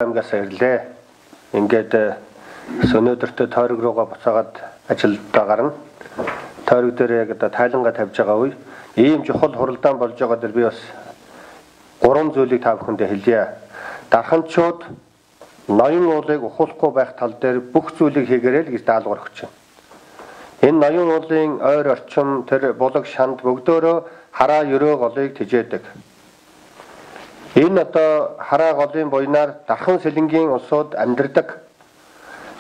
Аймгаас ирлээ. Ингээд өнөөдөртөө тойрог руугаа буцаагаад ажилдаа гарна. Тойрог дээр яг одоо тайлангаа тавьж байгаа үе ийм чухал хуралдаан болж байгаа дэр би бас гурван зүйлийг та бүхэндээ хэлье. Дарханчууд ноён уулыг ухуулахгүй байх тал дээр бүх зүйлийг хийгээрэй л гэж даалгавар өгч байна. Энэ ноён уулын ойр орчим тэр булаг шанд бөгдөөрөө хараа ерөө голыг тижээдэг. Энэ одоо хараа голын буйнаар дархан сэлэнгийн улсууд амьдардаг.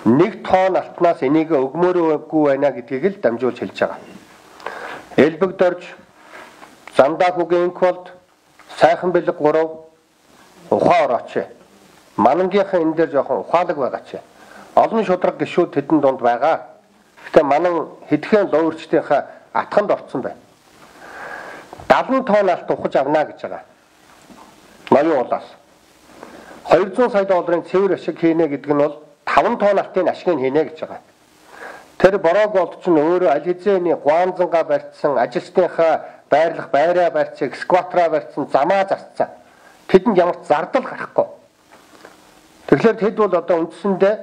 1 тонн алтнаас энийг өгмөөрөөгүй байна гэдгийг л дамжуулж хэлж байгаа. Элбэг дорж, Зандаа хүүгийн инкволд, Сайхан бэлэг 3 ухаан орооч. Манангийнхан энэ дээр жоохон ухаалаг байгаа ч. Олон шудраг гишүүд тэдэн дунд байгаа. Гэтэ манан хэдхэн луурчдынхаа атханд орцсон байна. 70 тонн алт ухаж авна гэж байгаа. Ноён уулаас 200 сая долларын цэвэр ашиг хийнэ гэдэг нь бол 5 тонн алтын ашигыг хийнэ гэж байгаа. Тэр Бороо Голд ч өөрөө аль хэзээний гуанзангаа барьцсан, ажилчдынхаа байрлах байраа барьцсан, экскаватораа барьцсан, замаа зарцсан. Тэдэнд ямар ч зардал гарахгүй. Тэгэхээр тэд бол одоо үндсэндээ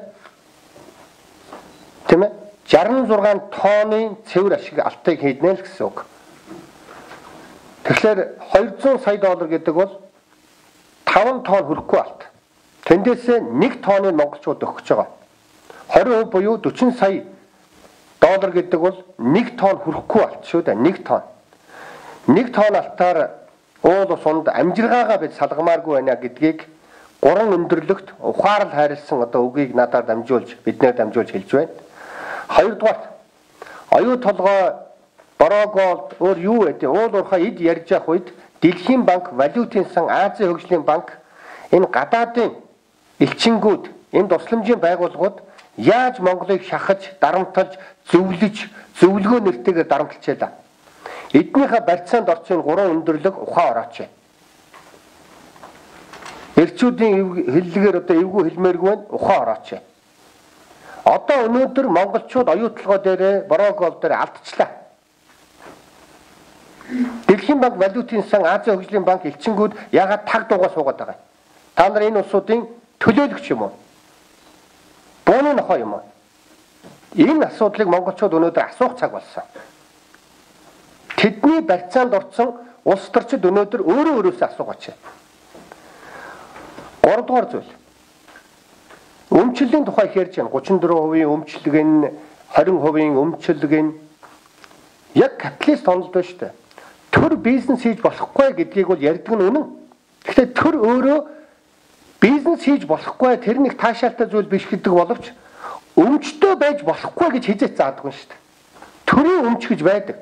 тийм ээ 66 тонны цэвэр ашиг алтыг хийднэ л гэсэн үг. Тэгэхээр 200 сая доллар гэдэг бол 5 тонн хүрэхгүй алт. Тэндээсээ 1 тонныг монголчууд өгөх гэж байгаа. 20% буюу 40 сая доллар гэдэг бол 1 тонн хүрэхгүй алт шүү дээ. 1 тонн. 1 тонн алтаар уул ус унд амжиргаагаа бид салгамааргүй байна гэдгийг гурван өндөрлөгт ухаарл хайрлсан одоо үгийг надаар дамжуулж биднээр дамжуулж хэлж байна. Хоёрдугаар оюу толгой Бороо Голд өөр юу вэ? Уул уурхай эд ярьж явах үед Дэлхийн банк, валютын сан, Азийн хөгжлийн банк энэ гадаадын элчингүүд, энэ тусламжийн байгууллагууд яаж Монголыг шахаж, дарамталж, зөвлөж, зөвлөгөө нэртэйгээр дарамтлжээ. Эднийхээ барьцаанд орсон гурван өндөрлөг ухаан орооч. Эрчүүдийн хэллэгээр одоо эвгүй хэлмээргүй байна, ухаан орооч. Одоо өнөөдөр монголчууд оюутлогоо дээрээ Бороо Голд дээр алдчихлаа. Дэлхийн банк, валютын сан, Азийн хөгжлийн банк элчингүүд ягаад таг дуугаа суугаад байгаа юм? Та нар энэ улсуудын төлөөлөгч юм уу? Бууны нохой юм уу? Энэ асуудлыг монголчууд өнөөдөр асуух цаг болсон. Тэдний барьцаанд орсон улс төрчид өнөөдөр өөрөө өөрөөсөө асуугаач. Гуравдугаар зүйл. Өмчлөлийн тухай их ярьж байна. 34% өмчлөг нь, 20% өмчлөг нь яг капиталист онолд байна шүү дээ. Төр бизнес хийж болохгүй гэдгийг бол ярьдаг нь үнэн. Гэхдээ төр өөрөө бизнес хийж болохгүй тэр нэг таашаалтай зүйл биш гэдэг боловч өмчтөө байж болохгүй гэж хизээч заадаг юм шүү дээ. Төрийн өмч гэж байдаг.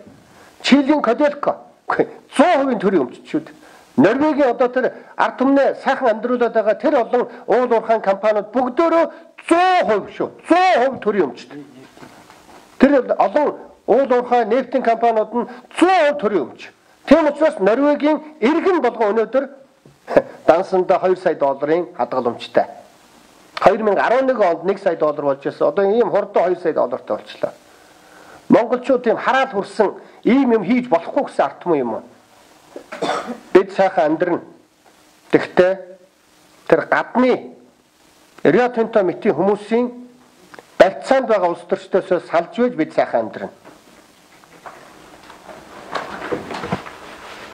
Чилийн Коделко 100% төрийн өмч шүү дээ. Норвегийн одоо тэр ард түмнээ сайхан амьдруулад байгаа тэр олон уул уурхайн компаниуд бүгдөө 100% шүү. 100% төрийн өмчт. Тэр олон уул уурхай нефтийн компаниуд нь 100% төрийн өмч. Тийм учраас Норвегийн иргэн болгон өнөөдөр дансандаа 2 сая долларын хадгаламжтай. 2011 онд 1 сая доллар болж байсан. Одоо ийм хурдан 2 сая доллартай болчлоо. Монголчууд тийм хараал хүрсэн ийм юм хийж болохгүй гэсэн ард түмэн юм уу? Бид сайхан амьдрна. Тэгтээ тэр гадны Рио Тинто мэтийн хүмүүсийн барьцаанд байгаа улс төрчдөөсөө салж байж бид сайхан амьдрна.